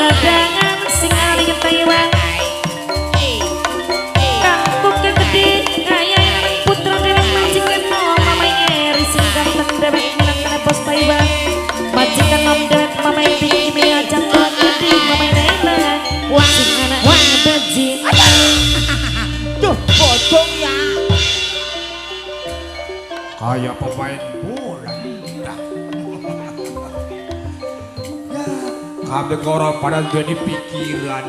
ladangan sing ali Taiwan. Kampung gede kaya putra dewek majikan nom mamai eri sing ganteng dewek minang bos Taiwan. Majikan nom dewek mamai tinggi ajang gede mamai Naila sing anak beji. Duh, bodong ya. Kayak pemain bola. Ya, kami ke orang pada duweni pikiran.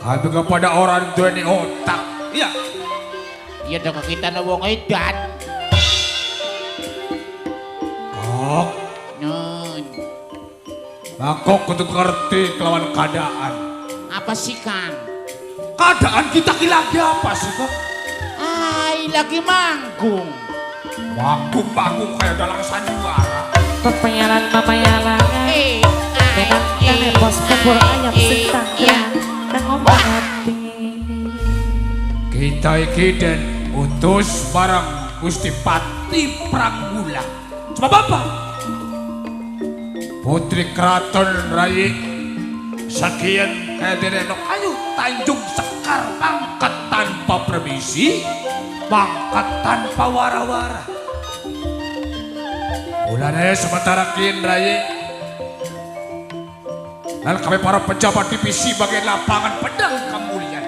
Kami kepada orang duweni otak. Iya. Iya dong kita wong edan. Kok. Nun. Mangkok kudu ngerti kelawan keadaan. Apa sih Kang? Keadaan kita ki lagi apa sih kok? Ai lagi manggung. Manggung-manggung kayak dalang sandiwara. Pepenyalan mamayalan. Memang kane bos bubur ayam sing tangkrang. Kang hati. Kita iki den utus bareng Gusti Pati Pragula. Sebab apa? Putri Keraton Rai sekian kaya dene nok ayu Tanjung Sekar pangkat tanpa permisi, pangkat tanpa wara-wara. Mulane sementara kin Rai dan kami para pejabat divisi bagian lapangan pedang kemuliaan.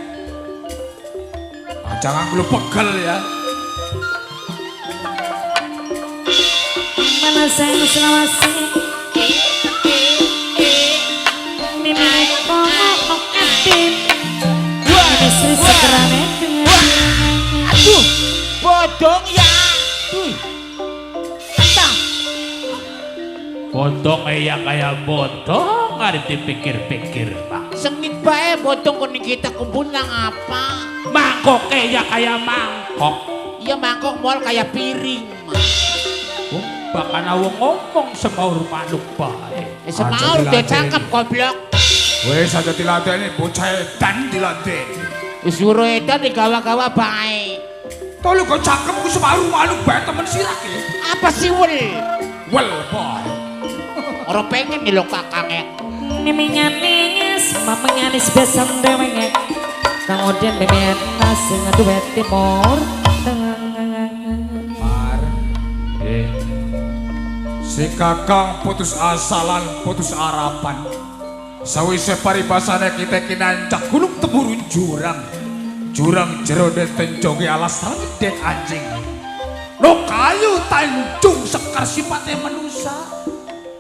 Jangan lu pegel ya. Mana sayang selawase mimine kono atin. Mimi segerane. Aduh, bodong ya. Duh. Entah. Bodong ya kayak bodong, arep dipikir-pikir, Pak. Sengit bae bodong kon kita kumpul nang apa? Mangkok ya kayak mangkok. Iya mangkok mol kayak piring. Oh, bahkan awong ngomong semaur manuk bae. Semaur udah cakep goblok. Wes aja dilateni bocah edan dilateni. Wis suruh edan digawa-gawa bae. Tolu kok cakep ku semaur manuk bae temen sirake. Apa sih wel? Wel bae. Ora pengen nih lo kakange. Mimi nyanis, mama nyanis besam dewenge. Kang Oden memen sing duwe timur tengah. Mar. Si kakang putus asa lan putus harapan. Sawise paribasane kita kinancak gunung temurun jurang. Jurang jero den tenjoge alas den anjing. Lo kayu Tanjung Sekar sipate manusa.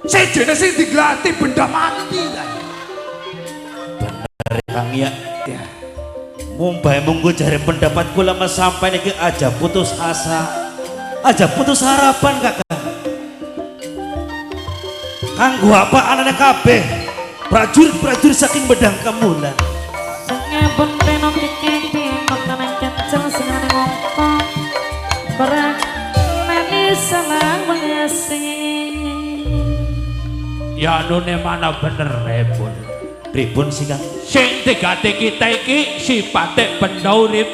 Sejene sing diglati benda mati ta. Bener Kang ya. Ya. Mumbai munggu jare pendapat kula mas sampai niki aja putus asa, aja putus harapan kakak. Kanggo apa anane kabeh prajurit-prajurit saking bedang kemulan. Sengepun tenong kekeke makanan kenceng sing ane ngongkong barang manis salang mengasih. Ya nune mana bener repun. Pripun sih Kang? Sing digati kita iki sipate benda urip.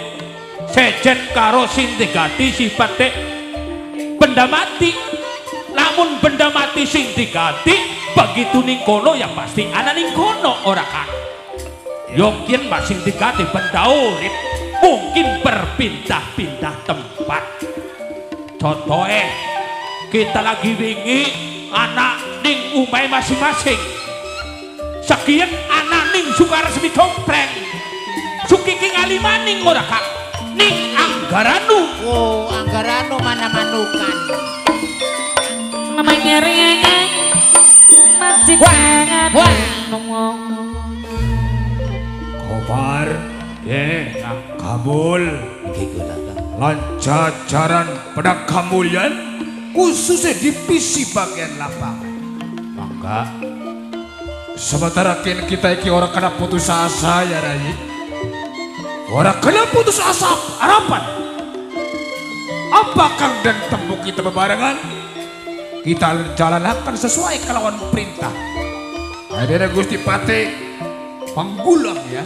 Sejen karo sing digati sipate benda mati. Namun benda mati sing digati begitu ning kono ya pasti ana ning kono ora kan. Yo kien sing digati benda urip mungkin berpindah-pindah tempat. Contohe kita lagi wingi anak ning omahe masing-masing. Sekian anak ning Sukaresmi Dompreng. Sukiki ngali maning ora Kang. Ning Anggaranu. Oh, Anggaranu mana manukan. Namanya ringan majikan. Wah. Kobar. Kabul. Nggih kula Kang. Lan jajaran pedang kamulyan khususnya divisi bagian lapangan. Mangga. Sementara kini kita iki ora kena putus asa ya Rai. Ora kena putus asa harapan. Apa kang dan temu kita bebarengan? Kita jalankan sesuai kelawan perintah. Ada Gusti Pati Panggulang ya.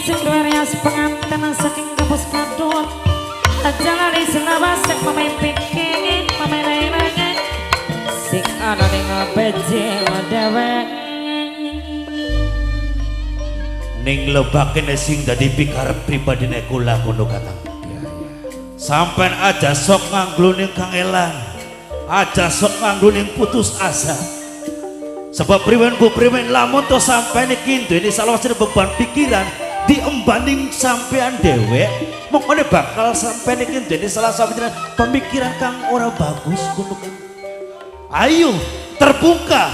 Sing duwe pengantin saking kampus kadut. Aja lali selawase mamai pikin mamai lain-lain. Sing ana ning beje dewek ning lebakene sing dadi pikarep pribadine kula kono Kakang. Sampean aja sok nganggo ning kangelan, aja sok nganggo ning putus asa. Sebab priwen bu priwen lamun to sampean iki duweni salah siji beban pikiran diembaning sampean dewek, mongkone bakal sampean iki duweni salah siji pemikiran kang ora bagus kono. Ayo terbuka,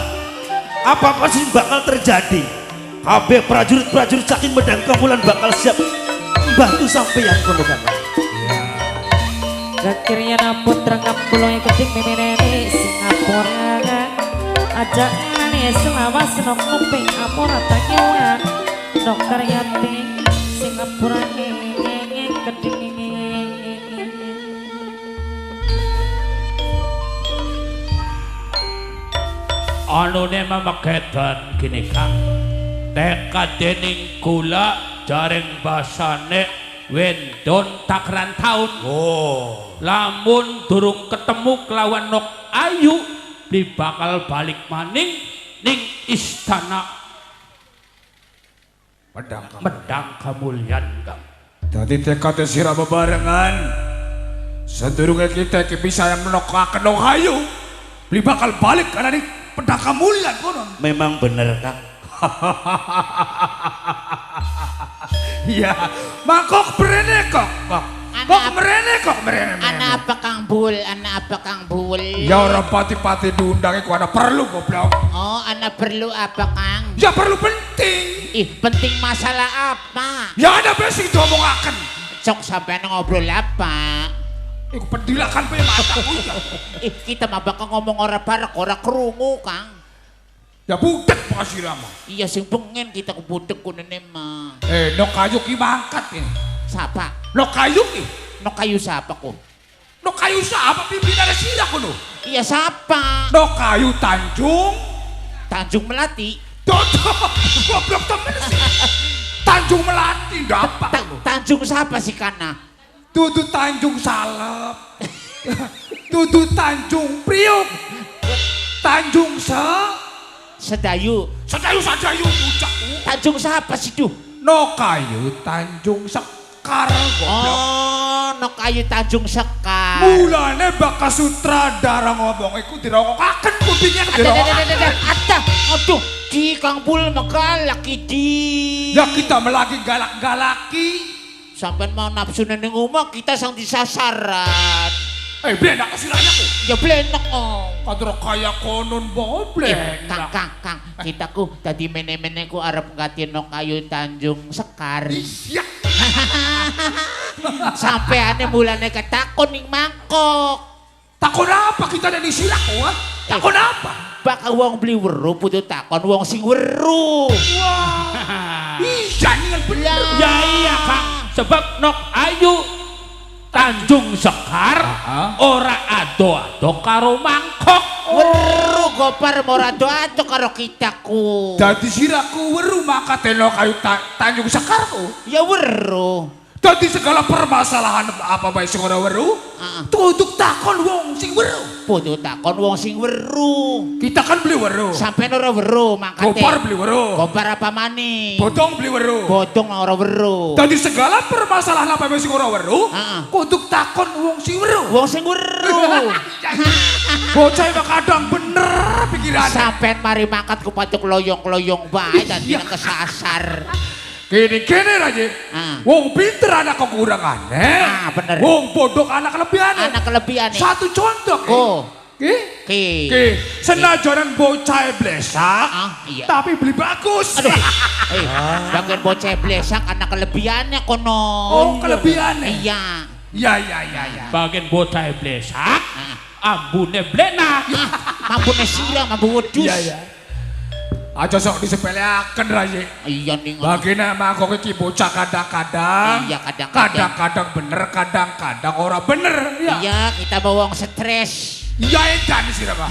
apa-apa sing bakal terjadi. Kabeh prajurit-prajurit saking Medang Kamulan bakal siap membantu sampeyan kono Kakang. Kekirnya putra kapulung ketik mimineni Singapura aja nani selawas nok kuping apura takiwa dokter yati Singapura ketik anune mamegedan gini Kang tekad dening kula jaring basane wendon takran taun. Oh. Lamun durung ketemu kelawan Nok Ayu beli bakal balik maning ning istana Medang Kamulyan Kang. Dadi tekad sira bebarengan sedurunge kita iki bisa menokaken Nok Ayu beli bakal balik karena ning Medang Kamulyan kono. Memang bener Kang. Iya, mangkok berene kok. Kok merene kok merene. Ana apa Kang Bul? Ana apa Kang Bul? Ya ora pati-pati diundang iku ana perlu goblok. Oh, ana perlu apa Kang? Ya perlu penting. Ih, penting masalah apa? Ya ada basic diomongaken. Cok sampean ngobrol apa? Iku pendilakan pe mataku. Ih, kita mah bakal ngomong ora barek ora krungu Kang. Ya budek pak sirama. Iya sing pengen kita ku budek kunene mah. Eh, Nok Ayu ki mangkat ini. Sapa? Nok Ayu ki. Nok Ayu sapa ku? Nok Ayu sapa pimpinane sira kono? Iya sapa? Nok Ayu Tanjung. Tanjung Melati. Dodo. Goblok temen sih. Tanjung Melati ndak apa. Tanjung sapa sih kana? Dudu Tanjung Salep. Dudu Tanjung Priuk. Tanjung Sedayu. Sedayu Sedayu pucak. Tanjung siapa sih tuh? Nok Ayu Tanjung Sekar goblok. Oh, Nok Ayu Tanjung Sekar. Mulane bakal sutradara ngomong iku dirokokaken kupingnya dirokokaken. Ada, aduh, di Kang Bul megalak di. Ya kita melagi galak-galaki. Sampai mau nafsu ning omah kita sang disasaran. Eh, blenak kesiranya ku. Ya blenak oh. Kadro kaya konon bo blenak. Kang Kang Kang, kita ku tadi mene-mene ku arep ngati Nok Ayu Tanjung Sekar. Iya. Sampeane mulane ketakon ning mangkok. Takon apa kita dari sirak ku? Takon apa? Bakal wong beli weru putu takon wong sing weru. Wah. Iya ningal bener. Ya iya Kang, sebab Nok Ayu Tanjung Sekar ora ado-ado karo mangkok. Weru gopar ora ado-ado karo kita ku. Dadi siraku weru maka Nok Ayu Tanjung Sekar ku. Ya weru. Dadi segala permasalahan apa bae sing ora weru, tutuk takon wong sing weru. Putu takon wong sing weru. Kita kan beli weru. Sampeyan ora weru mangkate. Gopar beli weru. Gopar apa maning? Bodong beli weru. Bodong ora weru. Dadi segala permasalahan apa bae sing ora weru, kudu takon wong sing weru. Wong sing weru. Bocah emang kadang bener pikirane. Sampeyan mari mangkat ku patuk loyong-loyong bae dadi kesasar. Gini-gini aja, wong pinter anak kekurangane, bener. Wong bodoh anak kelebihane. Anak kelebihane. Satu contoh, ki, senajan bocah blesak, iya. Tapi beli bagus. Aduh, bagian bocah blesak anak kelebihane kono. Oh kelebihane. Iya. Iya iya iya. Ya. Bagian bocah blesak, ambune blenak, mambune sirah, mambu wedhus. Iya iya. Aja sok disepeleaken ra ye. Iya ning. Bagine mangkok iki bocah kadang-kadang. Iya kadang-kadang. Kadang-kadang bener, kadang-kadang ora bener. Iya, iya kita bawa wong stres. Iya edan sira, Pak.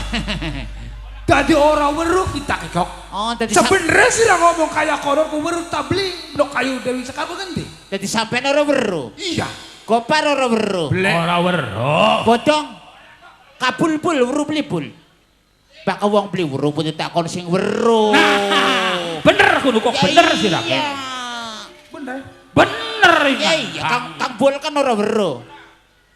Dadi ora weruh kita ki kok. Oh, dadi sebenere sira ngomong kaya kono ku weruh ta beli Nok Ayu Dewi Sekar ku ngendi? Dadi sampean ora weruh. Iya. Gopar ora weruh. Ora weruh. Bodong kabul-bul weruh blibul. Bakal wong beli weruh pun takon sing weruh. Nah, bener kudu kok bener sih lah. Bener. Bener iki. Iya, Kang Kang Bol kan ora weruh.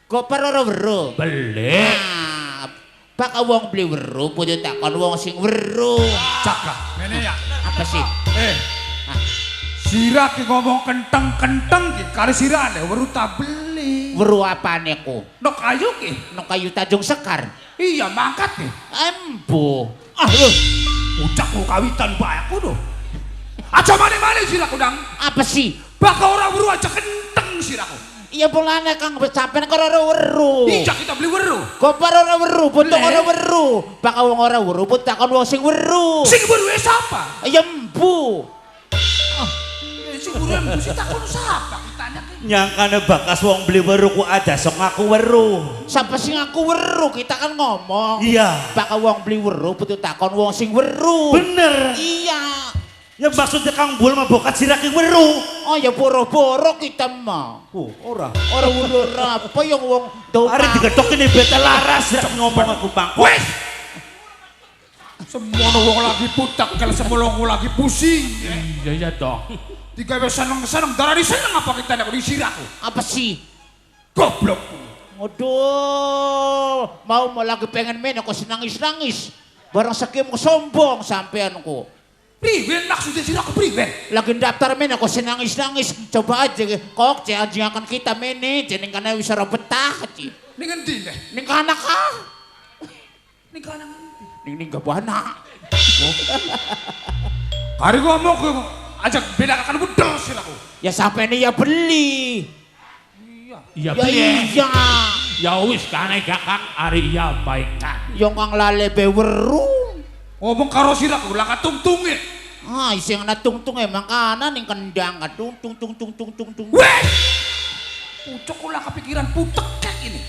Gopar ora weruh. Beli. Nah, bakal wong beli weruh pun takon wong sing weruh. Cakah, ngene ya. Apa sih? Sira ki ngomong kenteng-kenteng ki karo sirane weruh ta beli. Weruh apane ku? Nok kayu ki. Nok kayu Tanjung Sekar. Iya mangkat ki. Embo. Ah lho. Ucak ku kawitan bae aku lho. Aja mane-mane sira kudang. Apa sih? Bakal ora weruh aja kenteng siraku. Iya polane Kang sampean kok ora weruh. Iya kita beli weruh. Gopar ora weruh, bontok ora weruh. Bakal wong ora weruh pun takon wong sing weruh. Sing weruh sapa? Ya embu. Sing weruh embu sing takon sapa kitanya ki. Nyangkane bakas wong beli weruh ku aja sok ngaku weruh. Sapa sing ngaku weruh? Kita kan ngomong. Iya. Bakal wong beli weruh pun takon wong sing weruh. Bener. Iya. Ya maksudnya Kang Bul mah bokat sirake weruh. Oh ya boro-boro kita mah. Oh, ora. Ora weruh apa yang wong do. Arep digethok ini bete laras rek ngomong aku pangkok. Wes. Semono wong lagi putak kalau semono wong lagi pusing. Iya iya toh. Digawe seneng-seneng darani seneng apa kita nek siraku. Apa sih? Goblok. Waduh, mau lagi pengen men kok nangis-nangis. Barang saking sombong sampeanku. Priwen maksudnya siraku priwen? Lagi daftar men aku senangis-nangis. Coba aja kok anjing akan kita mene jeneng kana wis ora betah ci. Ning endi neh? Ning kana ka. Ning kana ngendi? Ning ning gabana. Kari ngomong ajak bedakakan budel siraku. Ya sampeyan ya beli. Iya. Iya beli. Iya. Ya wis kane gak Kang ari iya baik Kang. Yo kang lale be weruh. Ngomong karo siraku lah katungtunge. Ah, isih ana tungtunge mangkana ning kendang katung tung tung tung tung tung tung. Wes. Pucuk ulah kepikiran putek kayak ini.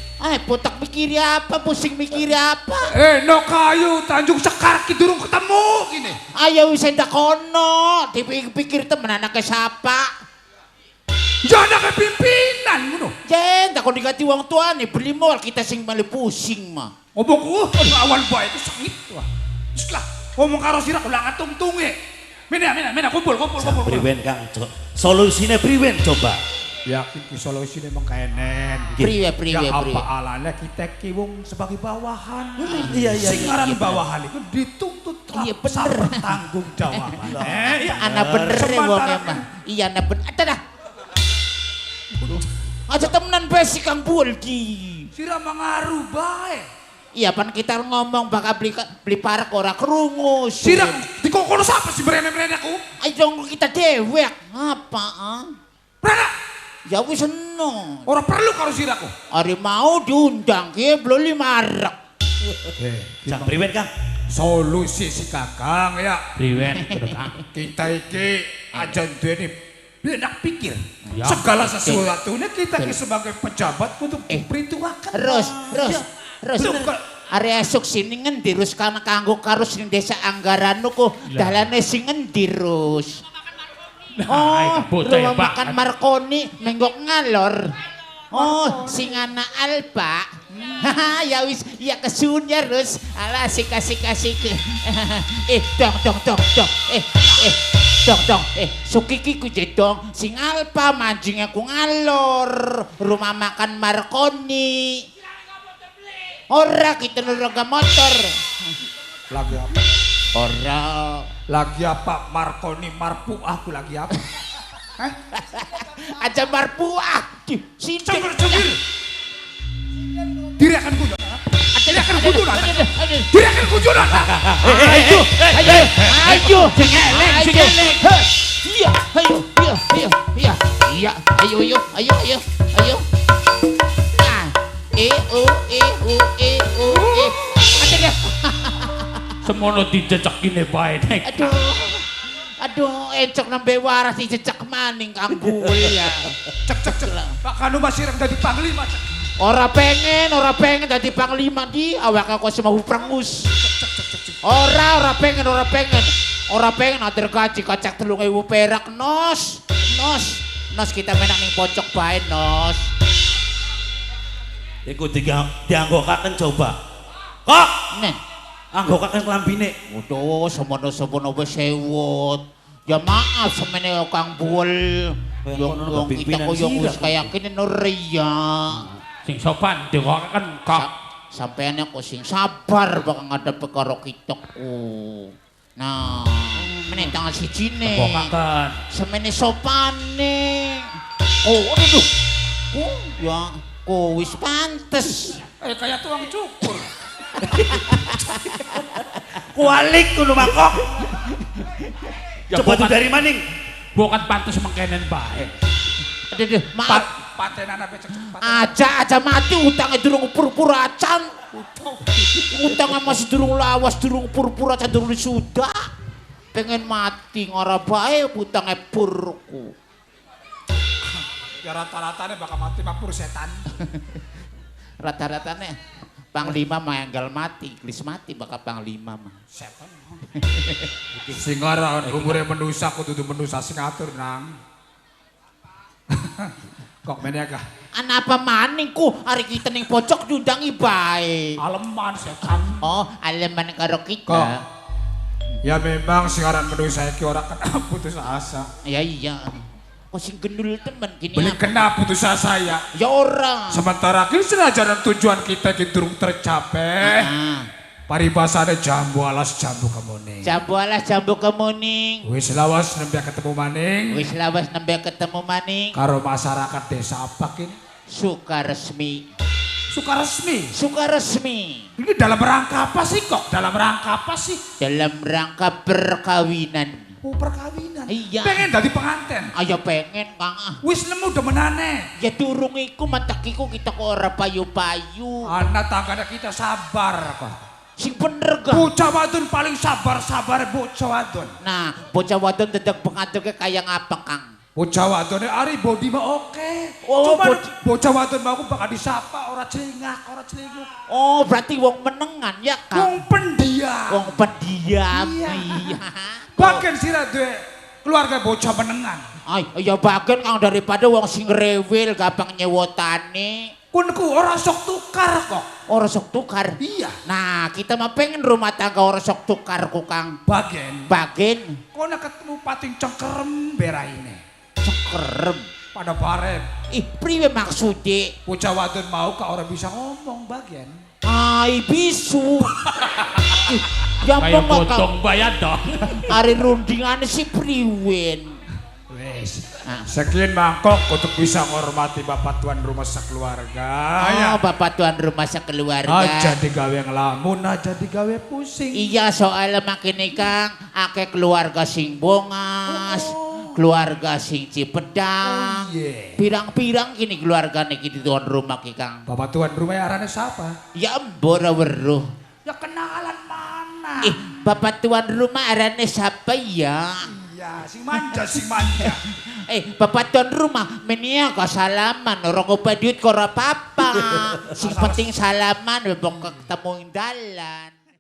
Putek mikir apa, pusing mikir apa? No kayu Tanjung Sekar ki durung ketemu gini. Ayo wis endak kono, dipikir-pikir temen anake sapa? Ya anake pimpinan ngono. Yen takon diganti wong tuane beli mall kita sing malah pusing mah. Ngomongku awal bae itu sengit wah. Lah, ngomong karo sira ulah katungtunge. Mene mene mene kumpul kumpul kumpul. Priwen Kang, solusine priwen coba. Yakin ki solusine mengkenen. Priwe priwe ya priwe. Apa alane kita ki wong sebagai bawahan. Iya iya. Sing aran bawahan iku dituntut iya bener tanggung jawab. Iya ana bener wong emang. Iya ana bener. Adah. Aja temenan bae si Kang Bul ki. Sira mangaruh bae. Iya pan kita ngomong bakal beli parek ora krungu. Sira dikokono sapa sih brene-brene aku? Ayo kita dewek. Apa ah? Brene. Ya wis eno. Ora perlu karo siraku. Ari mau diundang ki beli marek. Cak priwen Kang? Solusi si Kakang ya. Priwen Kang. Kita iki aja duweni enak pikir. Segala sesuatunya kita ki sebagai pejabat kudu diperhitungkan. Terus terus. Terus area esuk sini ngendi rus kana kanggo karo sing desa Anggaran ku dalane sing ngendi rus. Oh, rumah makan Marconi menggok ngalor. Oh, sing ana Alpa. Haha, ya wis ya kesun ya rus. Alah asik asik asik. Dong dong dong dong. Dong dong. Sukiki ku jedong sing Alpa mancing aku ngalor. Rumah makan Marconi. Ora kita nurung motor. Lagi apa? Ora. Lagi apa Marconi Marpu aku lagi apa? Hah? Aja Marpuah. Sini. Cengir cengir. Diriakan kudu. Diriakan kudu. Diriakan kudu. Ayo, ayo, ayo. Sing eleng, sing eleng. Iya, ayo, iya, iya, iya. Iya, ayo, ayo, ayo, ayo, ayo. E O E O E O E. Aduh. Semono dijejekine bae nek. Aduh. Aduh, encok nembe waras dijejek maning Kang Bul ya. Cek cek cek. Pak Kanu masih rek dadi panglima. Ora pengen dadi panglima di awak aku semau prengus. Cek cek cek cek. Ora pengen, ora pengen. Ora pengen atur gaji kacak 3.000 perak nos. Nos. Nos kita menak ning pojok bae nos. Iku dianggokaken coba. Kok? Nih. Anggo kakek klambine. Waduh, semono-semono wis sewot. Ya maaf semene Kang Buwel. Wong kita koyo wis kaya kene nur ya. Sing sopan dikokaken kok. Sampeyan kok sing sabar bakal ngadep karo kita ku. Nah, meneh tangan sijine. Tepokaken. Semene sopane. Oh, aduh. Oh, ya, kok wis pantes. Kayak tuang cukur. Kualik ngono mangkok. Ya, coba dari maning. Bukan pantes mengkenen bae. Aduh, maaf. Patenan apa cek. Aja mati utangnya durung purpur acan. Utangnya masih durung lawas, durung purpur acan durung sudah. Pengen mati ngora bae utangnya purku. Ya rata-ratane bakal mati mapur setan. Rata-ratane panglima mah enggal mati, gelis mati bakal panglima mah. Setan. Sing ora umure menusa kudu menusa sing atur nang. Kok meneh kah? Anapa maning ku ari kita ning pojok diundangi bae. Aleman setan. Oh, aleman karo kita. Kok. Ya memang sing aran menusa iki ora kena putus asa. Ya iya. Kok sing gendul temen gini. Beli kena putus asa ya. Ya ora. Sementara kini senajan tujuan kita ki durung tercapai. Paribasane jambu alas jambu kemuning. Jambu alas jambu kemuning. Wis lawas nembe ketemu maning. Wis lawas nembe ketemu maning. Karo masyarakat desa apa kini? Sukaresmi. Sukaresmi. Sukaresmi. Ini dalam rangka apa sih kok? Dalam rangka apa sih? Dalam rangka perkawinan. Oh, perkawinan. Iya. Pengen dadi penganten. Ayo pengen Kang. Wis nemu demenane. Ya durung iku mantek iku kita kok ora payu-payu. Ana tanggane kita sabar kok. Sing bener gak? Bocah wadon paling sabar-sabar bocah wadon. Nah, bocah wadon dedek pengaduknya kayak ngapa Kang? Bocah wadone ari body mah oke. Oh, cuman bocah wadon mau aku bakal disapa ora celingak, ora celinguk. Oh, berarti wong menengan ya Kang? Wong pendiam. Wong pendiam. Iya. Iya. Bagian sira duwe keluarga bocah menengan. Ay, ya bagian Kang daripada wong sing rewel gampang nyewotane. Kunku ora sok tukar kok. Ora sok tukar? Iya. Nah, kita mah pengen rumah tangga ora sok tukar ku Kang. Bagen. Bagen. Kono ketemu pating cengkerem beraine. Cengkerem? Pada bareng. Ih, priwe maksudnya? Bocah wadon mau kok ora bisa ngomong bagian. Ai bisu. Ih, ya kayak mong potong bayar dong. Ari rundingane si priwen. Wes. Sekian mangkok untuk bisa menghormati bapak tuan rumah sekeluarga. Oh, ya. Bapak tuan rumah sekeluarga. Aja digawe ngelamun, aja digawe pusing. Iya, soalnya makin Kang, akeh keluarga sing bongas, keluarga sing Cipedang. Oh, yeah. Pirang-pirang kini keluarga niki di tuan rumah ki Kang. Bapak tuan rumah arane siapa? Ya embora weruh. Ya kenalan mana? Ih, bapak tuan rumah arane siapa ya? Ya, sing manja, sing manja. Bapak tuan rumah, menia kok salaman, ora ngopo duit kok ora apa-apa. Sing penting salaman, bebok ketemu ing dalan.